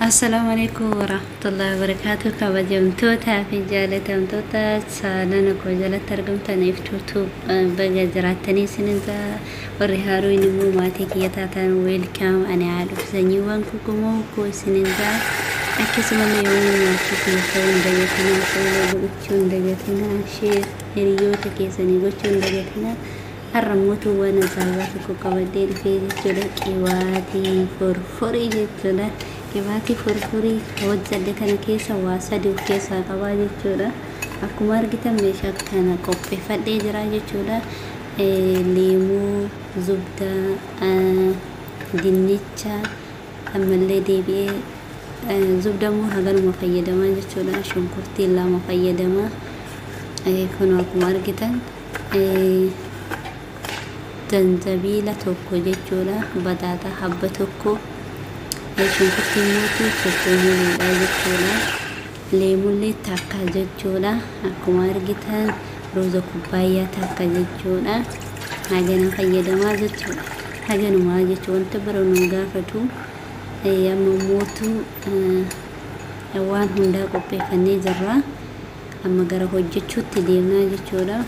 Assalaamu alaikum warahmatullahi wabarakatuh. Kabajamtootaa fi jaalatamtoota saalana koo jalatti argamtaniif tuutuu baga jiraattanii isinin warri haaroon immoo maatii kiyya taatan welcome. Ani haadhuuf sanyiiwwan kukumoo koo isinin akkasumallee yommuu maatii kiyya ta'uu hin dagatinaa, follow godhachuu hin dagatinaa, share hiriyoota keessanii gochuu hin dagatinaa. Har'a mootuu waan ajaa'ibaa tokko qabadhee dhufee jechuudha. Qibaatii forforii jechuudha. Qibaatii forforii hojjedhe kana keessa waa sadi of keessaa qabaa jechuudha. Akkuma argitan meeshaa kana qopheeffadhee jira jechuudha. Leemuu, zubdaa, dinnicha, ammallee deebi'ee zubdaa immoo haganuma fayyadamaa jechuudha. Shunkurtii lama fayyadamaa. Kun akkuma argitan zanjabiila tokko jechuudha. Badaataa habba tokko. Shunkurtii mootu tokko muluudha jechuudha. Leemullee takka jechuudha. Akkuma argitan ruuza kubbaayyaa takka jechuudha. Hagana fayyadamaa jechuudha. Haganumaa jechuudha. Wanta bara nu gaafatu amma mootu waan hundaa qopheeffannee jirra. Amma gara hojjechuutti deemnaa jechuudha.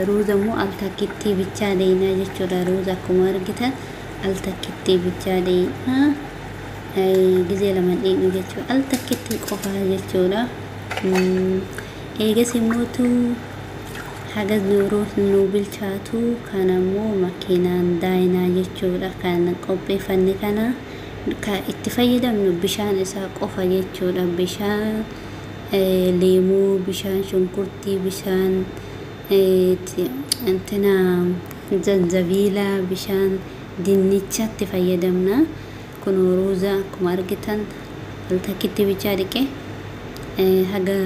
Ruuza immoo al takkitti bichaa deemnaa jechuudha. Ruuza akkuma argitan al takkitti bichaa deemnaa. Gizee lama dhiqnu jechuudha. Al takkitti qofaa jechuudha. Eegas immootu haga nu bilchaatu kana immoo makiinaan daayinaa jechuudha. Kan qopheeffanne kana kan itti fayyadamnu bishaan isaa qofa jechuudha. Bishaan leemuu, bishaan shunkurtii, bishaan intina zanjabiila, bishaan dinnichatti fayyadamna. Kun ruuza akkuma argitan al takkitti bichaa dhiqe haga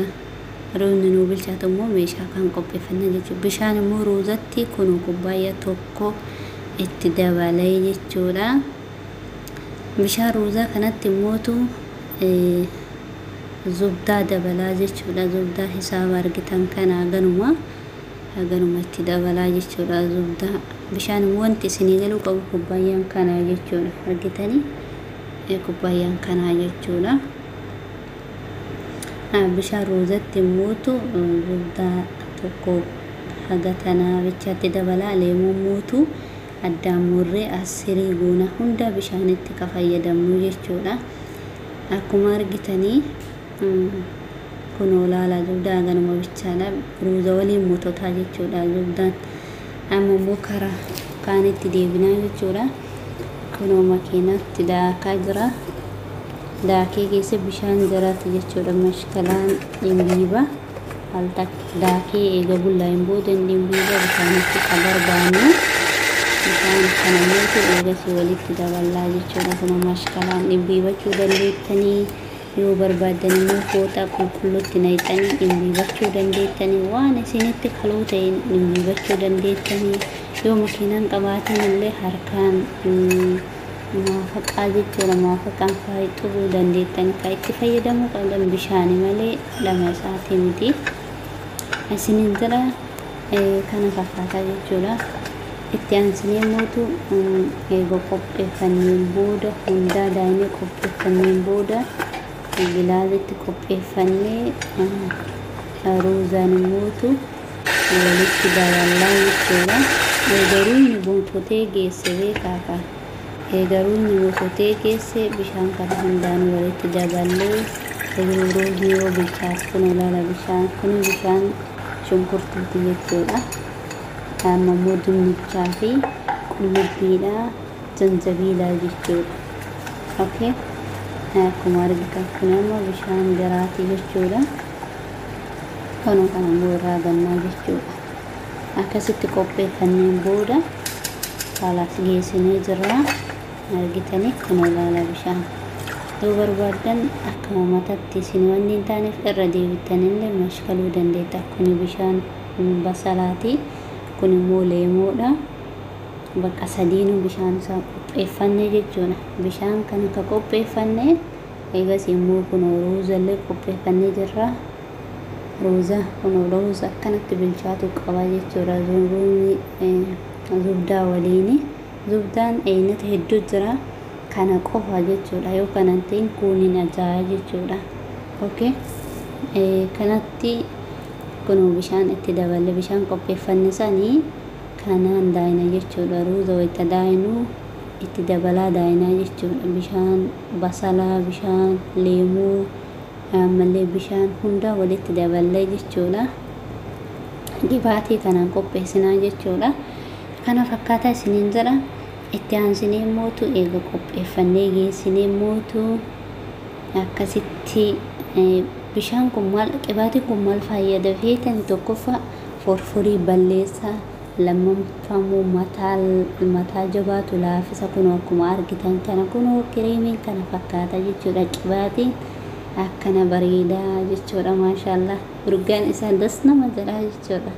ruuzni nuu bilchaatu immoo meeshaa kan qopheeffanna jechuudha. Bishaan immoo ruuzatti kun kubbaayyaa tokko itti dabalee jechuudha. Bishaan ruuzaa kanatti immootu zubdaa dabalaa jechuudha. Zubdaa hisaaba argitan kana haganuma itti dabalaa jechuudha. Zubdaa bishaan immoo wanti isinii galuu qabu kubbaayyaan kana jechuudha. Argitanii kubbaayyaan kanaa jechuudha. Bishaan ruuzatti immootu zubdaa tokko haga tanaa bichaatti dabalaa. Leemuu mootu addaan murree asirii goona hunda bishaanitti ka fayyadamnu jechuudha. Akkuma argitanii kun olaala zubdaa haganuma bichaadha. Ruuza waliin mototaa jechuudha zubdaan. Amma immoo karaa kaanitti deebinaa jechuudha. Kunoo makiinatti daakaa jira. Daakee keessa bishaan jiraatti jechuudha. Mashkalaan dhimbiiba. Al daakee eega bullaa'een booda dhimbiiba bishaanitti ka barbaannu. Bishaan kana mootu eegasii walitti daballaa jechuudha. Kunoo mashkalaan dhimbiibachuu dandeettanii yoo barbaaddan immoo fooxaa qulqulluutti naqxanii dhimbiibachuu dandeettanii waan isinitti kaluu ta'een dhimbiibachuu dandeettanii yoo makiinaan qabaatan illee harkaan muwaafaqaa jechuudha. Muwaafaqaan faayixuu dandeettanii kan itti fayyadamuu qabdan bishaani malee dhama isaatii miti. Isinin jira kana fakkaataa jechuudha. Itti aansinee mootu eega qopheeffanneen booda hundaa daa'imee qopheeffanneen booda gilaasitti qopheeffannee ruuzaan immootu walitti daballaa jechuudha. Eega ruuzni bonkotee geesse beekaaka. Eega ruuzni bonkotee geesse bishaan kana hundaan walitti daballee ruuzni yoo bilchaatu kun olaala bishaan kun bishaan shunkurtiiti jechuudha. Amma immoo dinnichaa fi qullubbiidha, zanjabiilaa jechuudha. Okay. Akkuma argitan kun amma bishaan garaati jechuudha. Kanuma kana immoo irraa gannaa jechuudha. Akkasitti qopheeffanneen booda kaalaas geessinee jirra. Argitanii kun olaala bishaan. Yoo barbaaddan akkuma matatti isin wanni hin taaneef irra deebittanillee mashkaluu dandeetta. Kuni bishaan basalaati. Kun immoo leemuudha. Bakka sadiinuu bishaan isaa qopheeffanne jechuudha. Bishaan kana ka qopheeffanne eegas immoo kun ruuzallee qopheeffannee jirra. Ruuza kun ruuza akkanatti bilchaatu qaba jechuudha. Ruuzni zubdaa waliini. Zubdaan aynata hedduu jira. Kana qofa jechuudha. Yoo kana hin ta'in kuuniin ajaa'aa jechuudha. Okay, kanatti kunuu bishaan itti daballe, bishaan qopheeffanne sanii kanaan daayina jechuudha. Ruuza wayita daayinuu itti dabalaa daayinaa jechuudha. Bishaan basalaa, bishaan leemuu, ammallee bishaan hunda walitti daballee jechuudha. Dhibaatii kanaan qopheessinaa jechuudha. Kana fakkaataa isiniin jedha. Itti aansinee mootu eega qopheeffannee geessinee mootu akkasitti bishaan kun maal, qibaatiin kun maal fayyada feetan? Tokkoffaa forforii balleessaa, lammaffaa immoo mataa jabaatu laafisa. Kun akkuma argitan kana kunoo kireemiin kana fakkaata jechuudha. Qibaatiin akkana bareedaa jechuudha. Maashaallah, urgaan isaa das nama jedha jechuudha.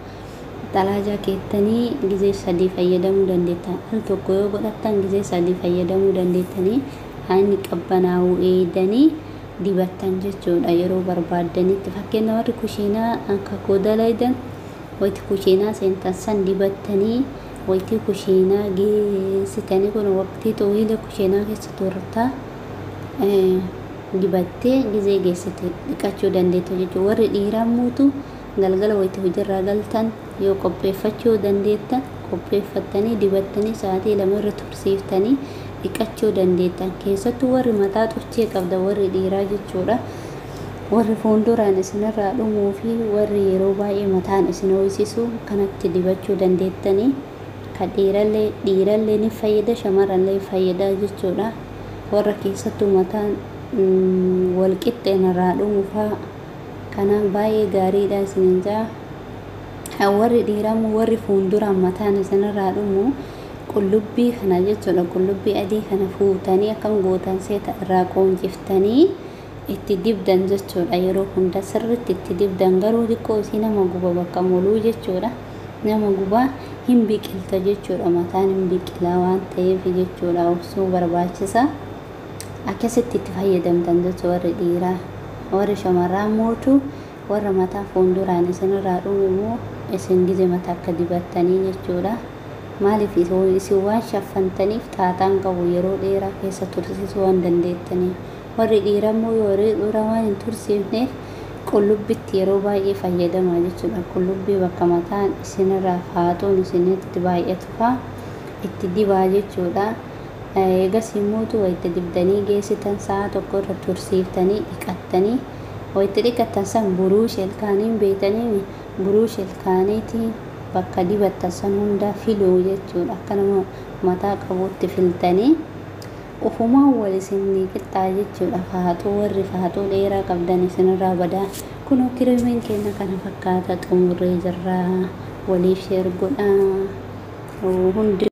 Xalaajaa keettanii gizee 3 fayyadamuu dandeettan. Al tokko yoo godhattan gizee 3 fayyadamuu dandeettanii, haa inni qabbanaa'uu eedanii dibattan jechuudha yeroo barbaaddanitti. Fakkeenya warri kushiinaa akka koo dalaydan, wayti kushiinaa seentan san dibattanii, wayitii kushiinaa geessitanii, kun waqtii xooyila kushiinaa keessa turtaa dibattee gizee geessite dhiqachuu dandeetta jechuudha. Warri dhiiraa mootu galgala wayitii hojiirraa galtan yoo qopheeffachuu dandeettan qopheeffattanii dibattanii sa'aatii 2 irra tursiiftanii dhiqachuu dandeettan. Keessattuu warri mataa xuchee qabda, warri dhiiraa jechuudha. Warri fuulduraan isinirraa dhumuu fi warri yeroo baay'ee mataan isin ho'isisu kanatti dibachuu dandeettanii. Kan dhiirallee ni fayyada, shamarrallee fayyada jechuudha. Warra keessattuu mataan wal qixxeen irraa dhumu fa'aa kanaaf baay'ee gaariidha isiniin jaa. Warri dhiiraa warri fuulduraan mataan isinirraa dhumu qullubbii kana jechuudha. Qullubbii adii kana fuutanii akkam gootan seeta, irraa qoonjiftanii itti dibdan jechuudha. Yeroo hunda sirriitti itti dibdan, garuu xiqqoo isii nama guba, bakka moluu jechuudha. Nama gubaa, hin biqilta jechuudha. Mataan hin biqila waan ta'eef jechuudha, obsuu barbaachisa. Akkasitti itti fayyadamtan jechuudha warri dhiiraa. Warri shamarraa mootu warra mataa fuulduraan isinirraa dhumu immoo isin gize mataa akka dibattanii jechuudha. Maaliif isin waan shaffantaniif xaaxaan qabu, yeroo dheeraa keessa tursiisuu waan dandeettaniif. Warri dhiiraa immoo yeroo dheeraa waan hin tursiifneef qullubbitti yeroo baay'ee fayyadamaa jechuudha. Qullubbii bakka mataan isinirraa faaxuun isinitti baay'atu fa'aa itti dibaa jechuudha. Eegas immoo wayitti dibdanii geessitan sa'a 1 irra tursiiftanii dhiqattanii, wayitti dhiqattan san buruush ilkaaniin beeytanii, buruush ilkaaniitiin bakka dibattan san hundaa filuu jechuudha. Akka nama mataa qabutti filtanii ufumaan wal isinii qixxaa jechuudha. Faaxuu warri faaxuu dheeraa qabdan isinirraa badaa. Kunoo kireemiin keenya kana fakkaata, xumurree jirra. Waliif share godhaa hundi.